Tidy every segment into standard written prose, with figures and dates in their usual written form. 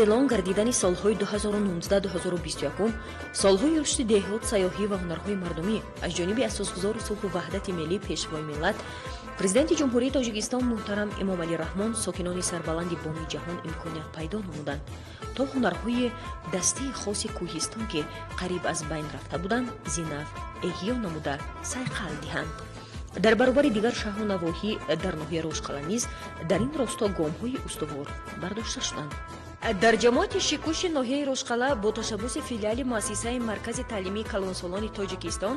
Эълон гардидани солҳои 2019-2021 солҳои рушди деҳот, сайёҳӣ ва ҳунарҳои мардумӣ аз ҷониби асосгузори сулҳу ваҳдати миллӣ, Пешвои миллат, Президенти Ҷумҳурии Тоҷикистон муҳтарам Эмомалӣ Раҳмон, сокинони сарбаланди боми ҷаҳон имконият пайдо намуданд, то ҳунарҳои дастии хоси кӯҳистон, ки қариб аз байн рафта буданд, зинав эҳё намуда сайқал диҳанд. Дар баробари дигар шаҳру навоҳӣ, дар ноҳияи Рошқала низ дар ин росто гомҳои устувор бардошта шуданд. Дар ҷамоати Шикуши ноҳияи Рошқала бо ташаббуси филиали муассисаи Маркази таълимии калонсолони Тоҷикистон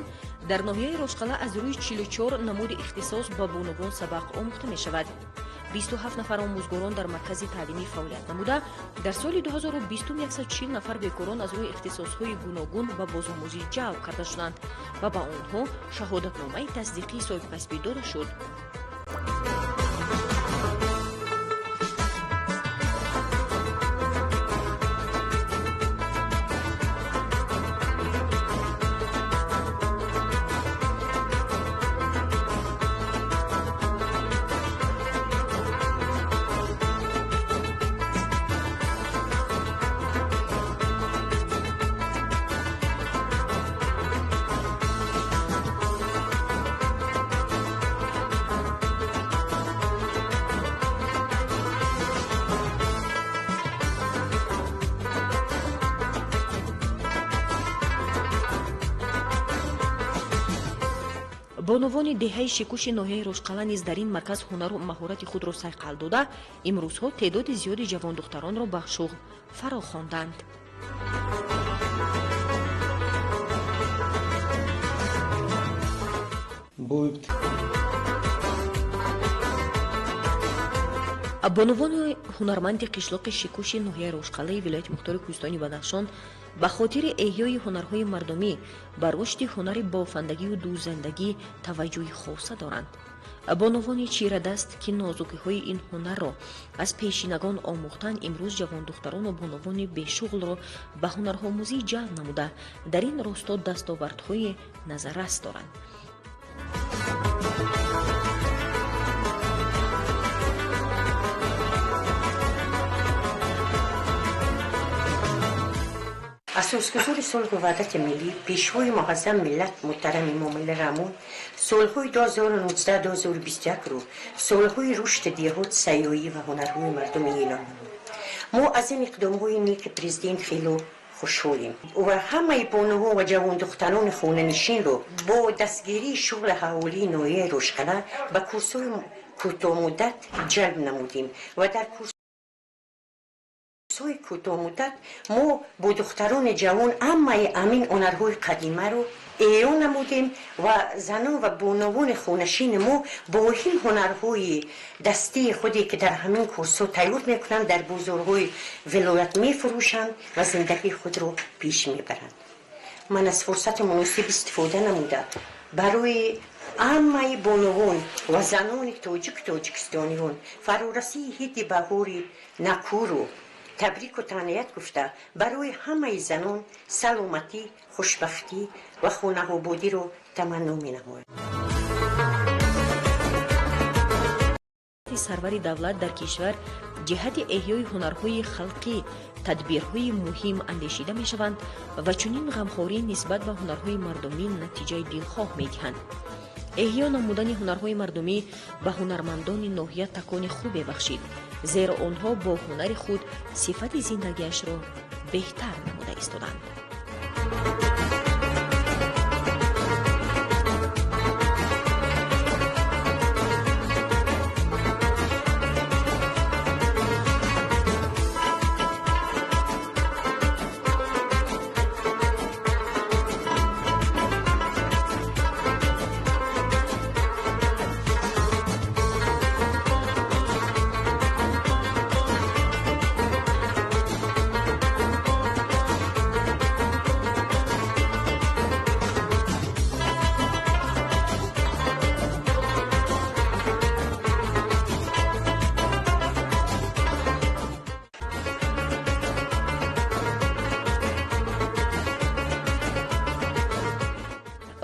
дар ноҳияи Рошқала аз рӯи 44 намуди ихтисос ба бонувон сабақ омӯхта мешавад. 27 нафар омӯзгорон дар маркази таълимӣ фаъолият намуда, дар соли 2020 140 нафар бекорон аз рӯи ихтисосҳои гуногун ба бозомӯзӣ ҷалб карда шуданд ва ба онҳо шаҳодатномаи тасдиқии соҳибкасбӣ дода шуд. Бонувони деҳаи Шикуши ноҳияи Рошқала низ дар ин марказ ҳунару маҳорати худро сайқал дода, имрӯзҳо теъдоди зиёди ҷавондухтаронро ба шуғл фаро хонданд. Бонувони ҳунарманди қишлоқи Шикуши ноҳияи Рошқалаи вилояти мухтори Кӯҳистони Бадахшон ба хотири эҳёи ҳунарҳои мардумӣ, ба рушди ҳунари бофандагию дӯзандагӣ таваҷҷӯҳи хоса доранд. Бонувони чирадаст, ки нозукиҳои ин ҳунарро аз пешинагон омӯхтанд, имрӯз ҷавондухтарону бонувони бешуғлро ба ҳунарҳомӯзӣ ҷалб намуда, дар ин росто дастовардҳои назаррас доранд. Асосгузори сулҳу ваҳдати миллӣ, Пешвои муаззам миллат муҳтарам Эмомалӣ Раҳмон солҳои 2019-2021-ро солҳои рушди деҳот, сайёҳӣ ва ҳунарҳои мардумӣ эълон намуд. Мо аз ин иқдомҳои неки президент хело хушҳолем ва ҳамаи бонувон ва ҷавондухтарони хонанишинро бо дастгирии шуғли аҳолии ноҳияи Рошқала ба курсҳои кӯтоҳмуддат ҷалб намудем ва дар курсҳои кӯтоҳмуддат мо бо духтарони ҷавон ҳамаи ҳамин ҳунарҳои қадимаро эҳё намудем ва занон ва бонувони хонашини мо бо ин ҳунарҳои дастии худе, ки дар ҳамин курсҳо тайёр мекунанд, дар бозорҳои вилоят мефурӯшанд ва зиндагии худро пеш мебаранд. Ман аз фурсати муносиб истифода намуда, барои ҳамаи бонувон ва занони тоҷику тоҷикистониён фарорасии ҳиди баҳори накӯру табрику таҳният гуфта, барои ҳамаи занон саломатӣ, хушбахтӣ ва хонаободиро таманно менамоям. Сарвари давлат дар кишвар ҷиҳати эҳёи ҳунарҳои халқӣ тадбирҳои муҳим андешида мешаванд ва чунин ғамхорӣ нисбат ба ҳунарҳои мардумӣ натиҷаи дилхоҳ медиҳанд. Эҳё намудани ҳунарҳои мардумӣ ба ҳунармандони ноҳия такони хубе бахшид, зеро онҳо бо ҳунари худ сифати зиндагиашро беҳтар намуда истоданд.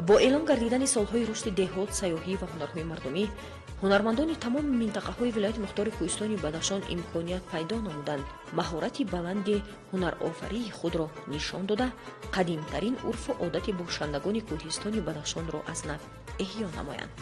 Бо эълон гардидани солҳои рушди деҳот, сайёҳӣ ва ҳунарҳои мардумӣ, ҳунармандони тамоми минтақаҳои вилояти мухтори кӯҳистони Бадахшон имконият пайдо намуданд, маҳорати баланди ҳунарофарии худро нишон дода, қадимтарин урфу одати бошандагони кӯҳистони Бадахшонро аз нав эҳё намоянд.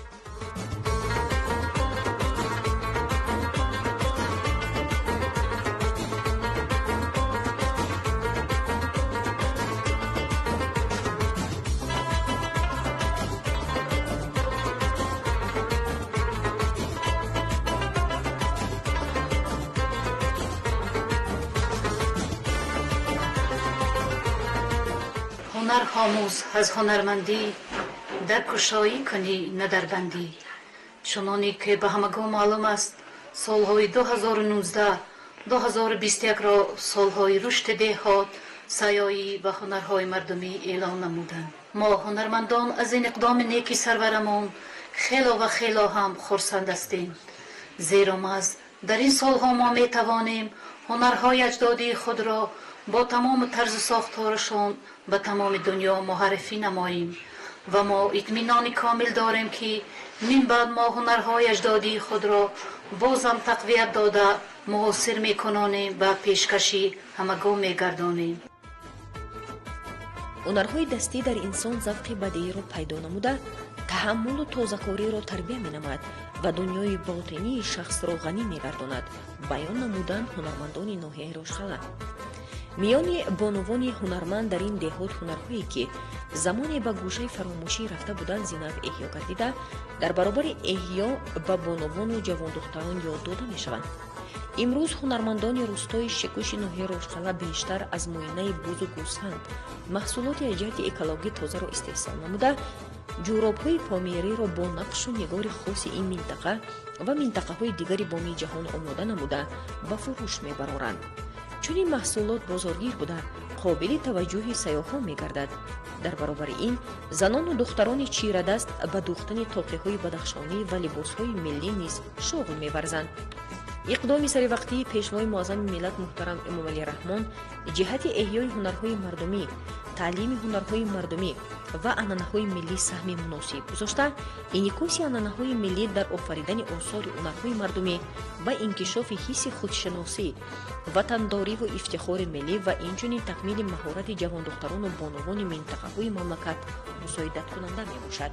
Ҳунар омӯз аз ҳунармандӣ, дар кушоӣ кунӣ, на дар бандӣ. Чуноне ки ба ҳамагон маълум аст, солҳои 2019 2021-ро солҳои рушди деҳот, сайёҳӣ ва ҳунарҳои мардумӣ эълон намуданд. Мо, ҳунармандон, аз ин иқдоми неки сарварамон хело ва хело ҳам хурсанд ҳастем, зеро маҳз дар ин солҳо мо метавонем ҳунарҳои аҷдодии худро бо тамоми тарзу сохторашон ба тамоми дунё муаррифӣ намоем ва мо итминони комил дорем, ки минбаъд мо ҳунарҳои аҷдодии худро бозам тақвият дода, муосир мекунонем ва пешкаши ҳамагон мегардонем. Ҳунарҳои дастӣ дар инсон завқи бадеиро пайдо намуда, таҳаммулу тозакориро тарбия менамояд ва дунёи ботинии шахсро ғанӣ мегардонад, баён намуданд ҳунармандони ноҳияи Рошхала. Миёни бонувони ҳунарманд дар ин деҳот ҳунарҳое, ки замоне ба гӯшаи фаромӯшӣ рафта буданд, зинав эҳё гардида, дар баробари эҳё ба бонувону ҷавондухтарон ёд дода мешаванд. Имрӯз ҳунармандони рустои Шикуши ноҳияи Рошхала бештар аз мӯинаи бузу гӯсфанд маҳсулоти аз ҷиҳати экологӣ тозаро истеҳсол намуда, ҷӯробҳои помериро бо нақшу нигори хоси ин минтақа ва минтақаҳои дигари бомии ҷаҳон омода намуда, ба фурӯш мебароранд. Чунин маҳсулот бозоргир буда, қобили таваҷҷӯҳи сайёҳон мегардад. Дар баробари ин, занону духтарони чирадаст ба дӯхтани тоқиҳои бадахшонӣ ва либосҳои миллӣ низ шуғл меварзанд. Иқдоми саривақтии Пешвои муаззами миллат муҳтарам Эмомалӣ Раҳмон ҷиҳати эҳёи ҳунарҳои мардумӣ, таълими ҳунарҳои мардумӣ ва анъанаҳои миллӣ саҳми муносиб гузошта, инъикоси анъанаҳои миллӣ дар офаридани осори ҳунарҳои мардумӣ ва инкишофи ҳисси худшиносӣ, ватандориву ифтихори миллӣ ва инчунин такмили маҳорати ҷавондухтарону бонувони минтақаҳои мамлакат мусоидаткунанда мебошад.